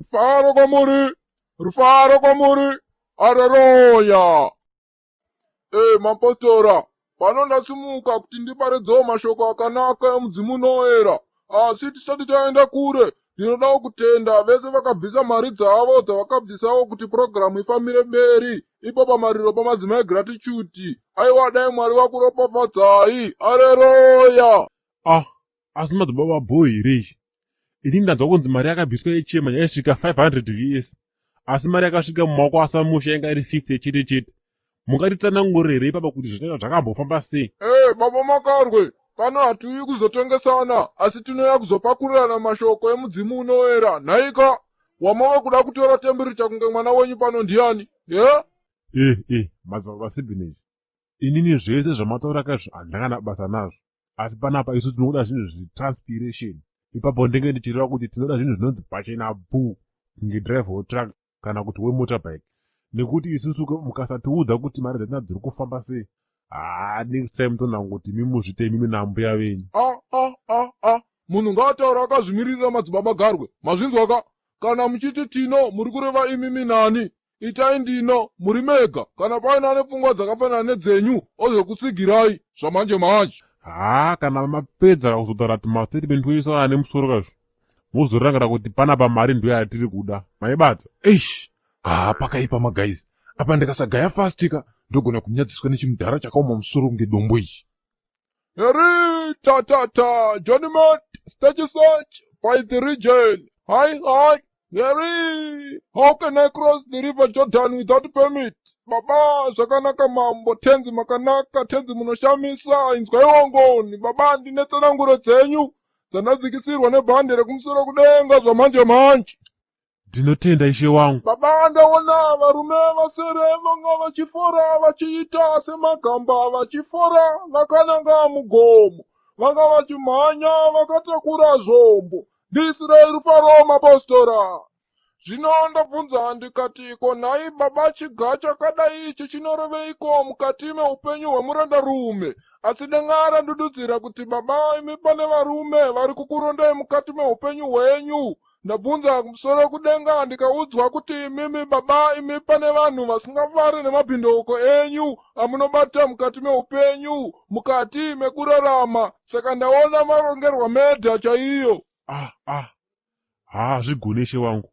Rufaro kwamuri, rufaro kwamuri, areroya. Ee mapostora, pano ndasimuka kuti ndiparidzewo mashoko akanaka emudzimu unoera. Asi tisati taenda kure, ndinodawo kutenda vese vakabvisa mari dzavo dzavakabvisawo kuti purogiramu ifambire mberi ipo pamariro pamadzimai Gratitude. Aiwa dai Mwari vakuropafadzai. Areroya! Ah, asi madzibaba bhoo here izvi? Ini ndanzwa kunzi mari yakabviswa yechema yaisvika 500 us asi mari yakasvika mumaoko asamusha yanga iri 50 chete chete. Mungatitsanangurire here ipapa kuti zvinenge zvakambofamba sei? Ee, baba Makarwe, pano hatiuyi kuzotengesana asi tinouya kuzopakurirana mashoko emudzimu unoera. Nhaika, wamava kuda kutora tembiricha kunge mwana wenyu pano ndiani? Ye? Eh, eh, madzibaba Sibinage. Inini zvese zvamataura kaizvo handina kana basa nazvo. Asi panapa isu tinoda zvinhu zvitranspiration. Ipapo ndenge ndichireva kuti tinoda zvinhu zvinonzi pachena bvuu kunge driver wetruck kana kuti wemotorbike. Nekuti isusu mukasatiudza kuti mari dzatina dziri kufamba sei, haa next time tonangoti imi muzviite imimi naambuya venyu. Ah, ah, ah, ah. Munhu ngaataure akazvimiririra madzibaba Garwe. Mazvinzwa ka? Kana muchiti Tino muri kureva imimi nani? Itai ndino muri mega kana paine ane pfungwa dzakafanana nedzenyu ozokutsigirai zvamanje manje. Haa kana mapedza kuzotaura tumastatement twenyu ane musoro kazvo mozorangarira kuti panapa mari ndiyo yatiri kuda maibata. Eish haa pakaipa maguys apa ndikasagaya fast ka ndogona kunyadziswa nechimudhara chakaoma musoro kunge dombo ichi. Heri ta ta ta Johnny Mat stage search by the region. Hi hi Heri how can I cross the river Jordan without permit? Baba zvakanaka mambo tenzi makanaka tenzi munoshamisa inzwaiwo ngoni baba ndine tsananguro dzenyu dzandadzikisirwa nebhande rekumusoro kudenga zvamanje manje. Ndinotenda ishe wangu. Baba ndaona varume vasere vanga vachifora vachiita semagamba vachifora vakananga mugomo vanga vachimhanya vakatakura zvombo ndiisirei rufaro mapostora zvino ndabvunza ndikati ko nhai baba chiga chakadai ichi chinoreveiko mukati meupenyu hwemurandarume Asi denga randududzira kuti baba imi pane varume vari kukurondai mukati meupenyu hwenyu. Ndabvunza kumusoro kudenga ndikaudzwa kuti imimi baba imi pane vanhu vasingafari nemabhindauko enyu amunobata mukati meupenyu, mukati mekurarama. Saka ndaona marongerwa medha chaiyo. Ah, ah. Haa zvigone ishe wangu.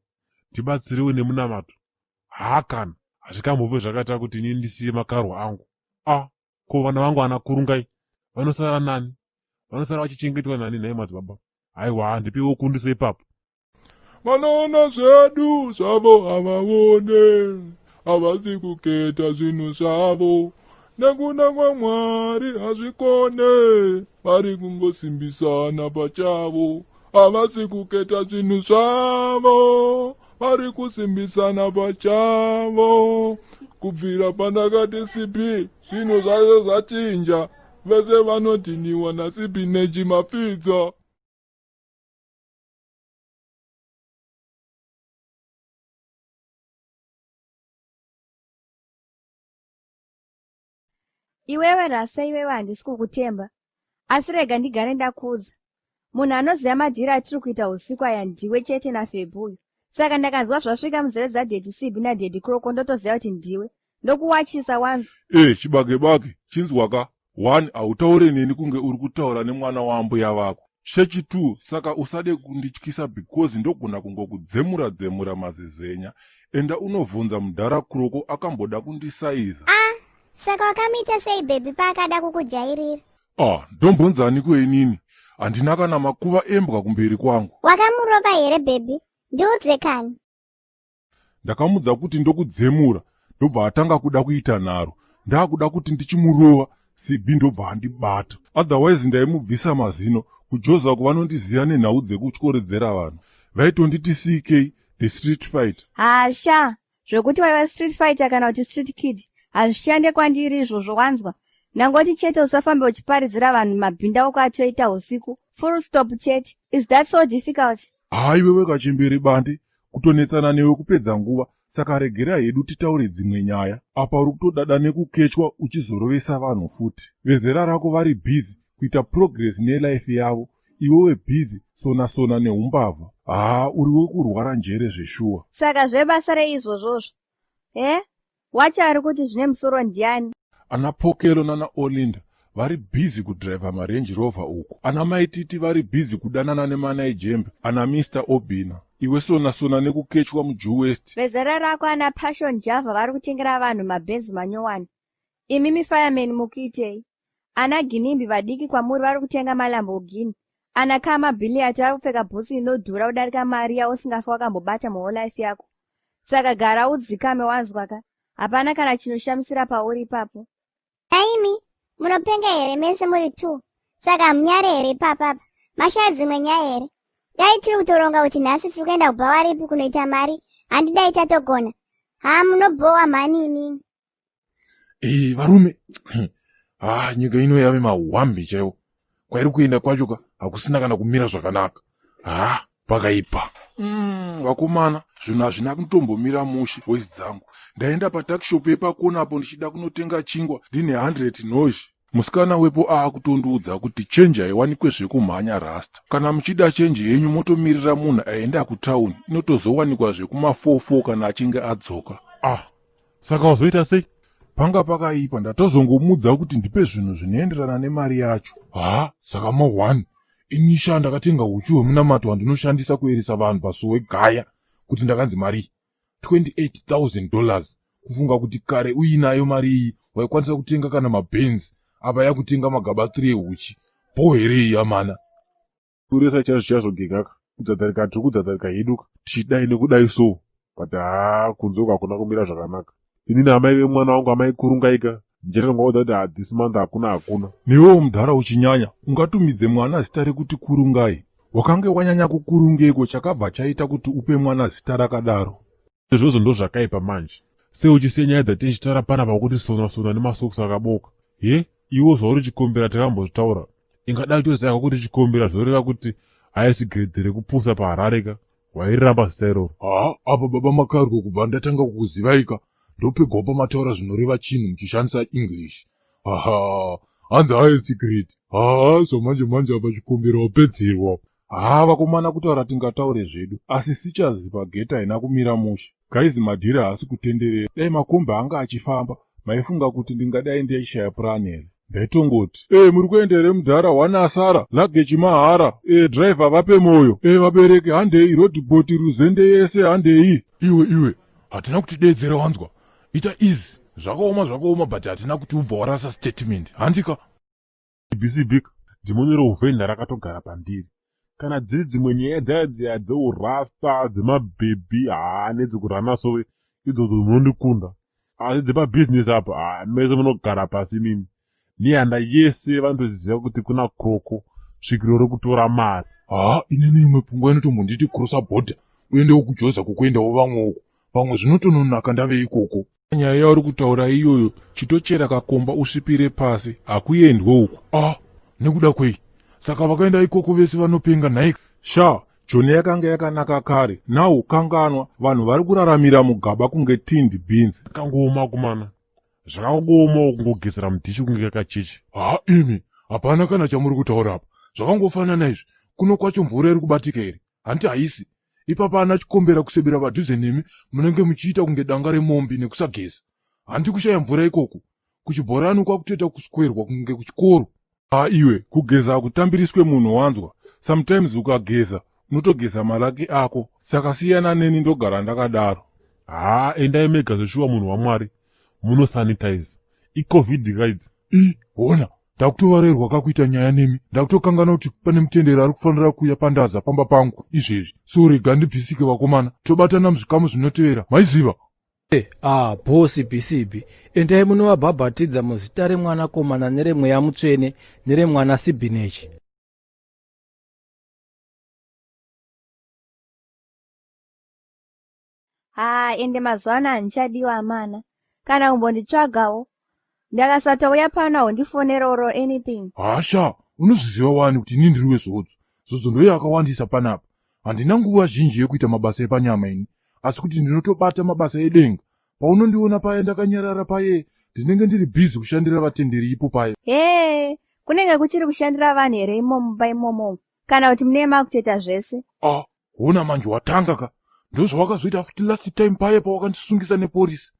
Tibatsirewo nemunamato. Haa kana. Hazvikambofe zvakaita kuti ini ndisiye makarwa angu. Ah. Ko vana vangu ana Kurungai vanosara nani? Vanosara vachichengetwa nani nhai madzibaba? Haiwa handipiwo kundiso ipapo. Vanoona zvedu zvavo havaone, havasi kuketa zvinhu zvavo. Nekuna kwaMwari hazvikone, vari kungosimbisana pachavo. Havasi kuketa zvinhu zvavo, vari kusimbisana pachavo. Kubvira pandakati CP, zvinhu zvacho zvachinja. Vese vanodhiniwa naCP nechimapfidza. Iwewe Rasa iwewe handisi kukutemba asi rega ndigare ndakuudza. Munhu anoziva madhiri atiri kuita husiku aya ndiwe chete naFebhu uyu. Saka ndakanzwa zvasvika munzeve dzadaddy Sibi nadaddy Kroko ndotoziva kuti ndiwe. Ndokuwachisa wanzwa. Eh chibage bage chinzwaka one hautaure neni kunge uri kutaura nemwana waambuya vako. Chechi 2 saka usade kundityisa because ndogona kungokudzemura dzemura mazizenya. Enda unovhunza mudhara Kroko akamboda kundisaiza. Ah, saka wakamuita sei baby paakada kukujairira? Ah, ndombonzaniko inini? Handina kana makuva embwa kumberi kwangu. Wakamurova here baby? Ndiudze kani. Ndakamudza kuti ndokudzemura ndobva atanga kuda kuita nharo. Ndakuda kuti ndichimurova Sibi ndobva andibata. Otherwise ndaimubvisa mazino. Kujoza uko vanondiziva nenhau dzekutyoredzera vanhu. Vaitonditi CK the street fighter. Hasha, zvekuti waiva street fighter kana kuti street kid hazvishande kwandiri izvozvo wanzwa. Ndangoti chete usafambe uchiparidzira vanhu mabhindauko atioita usiku. Full stop chete. Is that so difficult? Haa iwewe kachembere bande kutonetsana newe kupedza nguva saka regera hedu titaure dzimwe nyaya apa uri kutodada nekukechwa uchizorovesa vanhu futi vezera rako vari busy kuita progress nelife yavo. Iwewe bhizi sona sona neumbavha. Haa uri wekurwara njere zveshuwa. Saka zvebasa rei izvozvozvo? He? Wacho ari kuti zvine musoro ndiani? Ana Pokelo nana Olinda vari busy kudriver maRange Rover uku. Ana Mai Titi vari busy kudanana nemanaijembe ana Mister Obina. Iwe sona sona nekukechwa muJuwest. Vezera rako ana Passion Java vari kutengera vanhu mabhenzi manyowani. Imimi fireman mukuitei? Ana Ginimbi vadiki kwamuri vari kutenga maLamborghini. Ana Khama Billiat vari kupfeka bhutsu inodhura kudarika mari yausingafe wakambobata muwhole life yako. Saka gara udzikame wanzwa ka? Hapana kana chinoshamisira pauri ipapo. Aimi, munopenga here mese muri two? Saka hamunyare here ipapa apa? Mashaya dzimwe nyaya here? Dai tiri kutoronga kuti nhasi tiri kuenda kubhawa ripi kunoita mari, handidai tatogona. Haa munobhowa mhani imimi. Ee varume, haa nyika ino yave mahwambi chaiwo. Kwairi kuenda kwacho ka hakusina kana kumira zvakanaka. Haa pakaipa. Vakomana, zvinhu hazvina kutombomira mushe boys dzangu. Ndaenda patakishop yepakona apo ndichida kunotenga chingwa ndine 100 nozhi. Musikana wepo aakutondiudza kuti chenji haiwanikwe zvekumhanya rasta. Kana muchida chenji yenyu motomirira munhu aenda kutown inotozowanikwa zvekuma 44 kana achinge adzoka. Ah, saka wazoita sei? Panga pakaipa ndatozongomudza kuti ndipe zvinhu zvinoenderana nemari yacho. Ha, saka ma one. Ini sha ndakatenga huchi hwemunamato hwandinoshandisa kueresa vanhu pasowe gaya kuti ndakanzi marii. 28000 dollars kufunga kuti kare uinayo mari iyi waikwanisa kutenga kana mabenz apa yakutenga magaba 3 ehuchi bho here iyi amana Kuresa chaizvo chaizvo gegaka kudzadzarika tiri kudzadzarika hedu tichidai nekudai so but haa kunze uku hakuna kumira zvakanaka inini amai vemwana wangu amai kurungaika ndichatongovaudza kuti haa this month hakuna hakuna Newewo mudhara uchinyanya ungatumidze mwana zita rekuti Kurungai. Wakange wanyanya kukurungeiko chakabva chaita kuti upe mwana zita rakadaro? Izvozvo ndozvakaipa manje. Sei uchisiya nyaya dzatichitaura panapa kuti sona sona nemasokisi akabooka? He, iwe zvauri chikombera takambozvitaura. Ingadai toziva hako kuti chikombera zvoreva kuti haisi grade rekupusa paHarare ka. Wairiramba zita iroro. Haa apa baba Makarwe kubva ndatanga kukuzivaika ndopegwa pamataura zvinoreva chinhu muchishandisa English. Haha hanzi highest grade. Haa zvamanje manje apa chikombera wapedzerwa. Haa vakomana kutaura tingataure zvedu asi sichazi pagate haina kumira mushe. Guys madhiri haasi kutenderera dai makombi anga achifamba maifunga kuti ndingadai ndaishaya plan here. Ndaitongoti ee muri kuenda here mudhara one asara luggage mahara ee driver vape moyo ee vabereki handei roadbot ruzende yese handei. Iwe iwe hatina kutideedzera wanzwa ita easy zvakaoma zvakaoma but hatina kuti ubva warasa statement handika. Busy big dhimoni rouvhenda rakatogara pandiri. Kana dziri dzimwe nyaya dzaya dziya dzeurasta dzemabhebhi haa nedzekurana sowe idzodzo munondikunda. Asi dzepabhizinesi apa haa mese munogara pasi imimi. Nehanda yese vanotoziva kuti kuna Kroko svikiro rekutora mari. Haa inini imwe pfungwa inotombonditi crossa border uendewo kujoza kukuendawo vamwe uko pamwe zvinotononaka ndave ikoko. Nyaya yauri kutaura iyoyo chitochera kakomba usvipire pasi hakuendwe uku. Ah nekuda kwei saka vakaenda ikoko vese vanopenga nhai? Sha Joni yakanga yakanaka kare now kanganwa vanhu vari kuraramira mugaba kunge tinned beans. Zvakangooma akomana zvakangoomawo kungogezera mudhishi kunge kakacheche. Haa imi hapana kana chamuri kutaura apa zvakangofanana izvi kuno kwacho mvura iri kubatika here hanti haisi Ipapa ana chikombera kusebera padhuze nemi munenge muchiita kunge danga remombe nekusageza. Handi kushaya mvura ikoko. Kuchibhorani kwakutoita kuswerwa kunge kuchikoro. Haa iwe kugeza hakutambiriswe munhu wanzwa sometimes ukageza unotogeza malaki ako saka siyana neni ndogara ndakadaro. Haa endai mega zveshuwa munhu waMwari munosanitize icovid ka idzi. Ii hona ndakutovarerwa ka kuita nyaya nemi ndakutokanganwa kuti pane mutenderi ari kufanira kuuya pandaza pamba pangu izvezvi so rega ndibvisike vakomana tobatana muzvikamu zvinotevera maiziva Ah, bho sibhi-sibhi endai munovabhabhatidza muzita remwanakomana neremweya mutsvene neremwana sibhinechi Haa ende mazuva ano handichadiwa amana. Kana kumbonditsvagawo. Ndakasatouya pano haundifonere or anything. Hasha, unozviziva wani kuti ini ndiri wezodzo. Zodzo ndoyo yakawandisa panapa. Handina nguva zhinji yekuita mabasa epanyama ini, asi kuti ndinotobata mabasa edenga. Paunondiona paye ndakanyarara paye, ndinenge ndiri busy kushandira vatenderi ipo paye. Hee, kunenge kuchiri kushandira vanhu here imomo mumba imomo? Kana kuti munee makutoita zvese? Ah, hona manje watanga ka. Ndozvawakazoita futi last time paye pawakandisungisa nepolisi.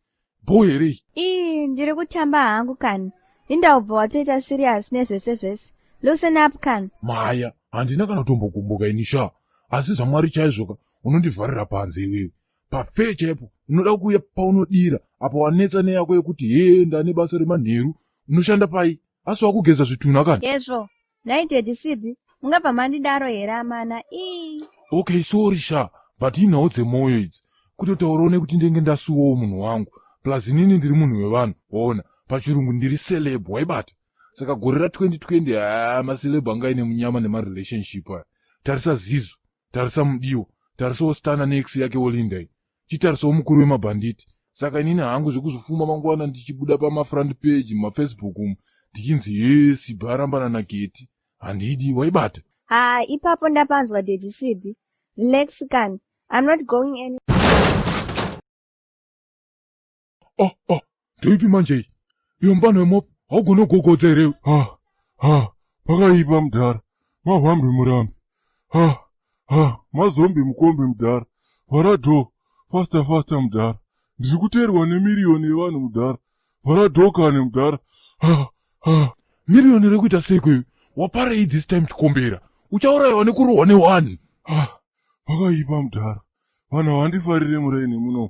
Bho here iyi? Ii, ndiri kutamba hangu kani. Indaubva watoita serious nezvese zvese. Loosen up kani. Maya, handina kana kutombogumbuka ini sha. Asi zvaMwari chaizvo ka, unondivharira panze iwewe. Pafair chaipo, unoda kuuya paunodira apa wanetsa neyako yekuti hee ndane basa remanheru. Unoshanda pai? Asi wakugeza zvitunha kani? Hezvo, nhai Daddy Sibi, mungabva mandidaro here amana? Ii. Okay, sorry sha, but inhau dzemwoyo idzi. Kutotaurawo nekuti ndenge ndasuwawo munhu wangu. Plus inini ndiri munhu wevanhu, waona. Pachirungu ndiri celeb, waibata. Saka gore ra 2020 haa maceleb anga aine munyama nemarelationship aya. Tarisa Zizo, tarisa Mudiwa, tarisawo Stana neex yake Olinda iyi. Chitarisawo mukuru wemabhanditi. Saka inini hangu zvekuzofuma mangwana ndichibuda pamafront page mumafacebook umu ndichinzi hee Sibi arambana naGeti. Handidi, waibata. Haa, ipapo ndapanzwa Daddy Sibi. Relax kani. I'm not going any Ah, ah, ndoipi manje iyi? Iyo mfana wemop, haugone kugogodza here? Ha, ha, pakaipa mudhara. Mahwambi murambi. Ha, ha, mazombi mukombe mudhara. Vhara door, faster faster mudhara. Ndiri kuteerwa nemiriyoni yevanhu mudhara. Vhara door kani mudhara. Ha, ha. Miriyoni rekuita seiko iwe? Waparei this time chikombera? Uchaurayiwa nekurohwa newanhu. Ha, pakaipa mudhara. Vanhu havandifarire muraini muno.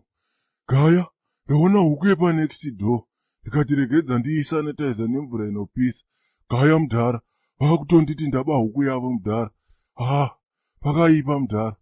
Gaya, ndaona huku yepanext door. Ndikati regedza ndiisanitize nemvura inopisa. Gaya mudhara, vakutonditi ndaba huku yavo mudhara. Ha, pakaipa mudhara.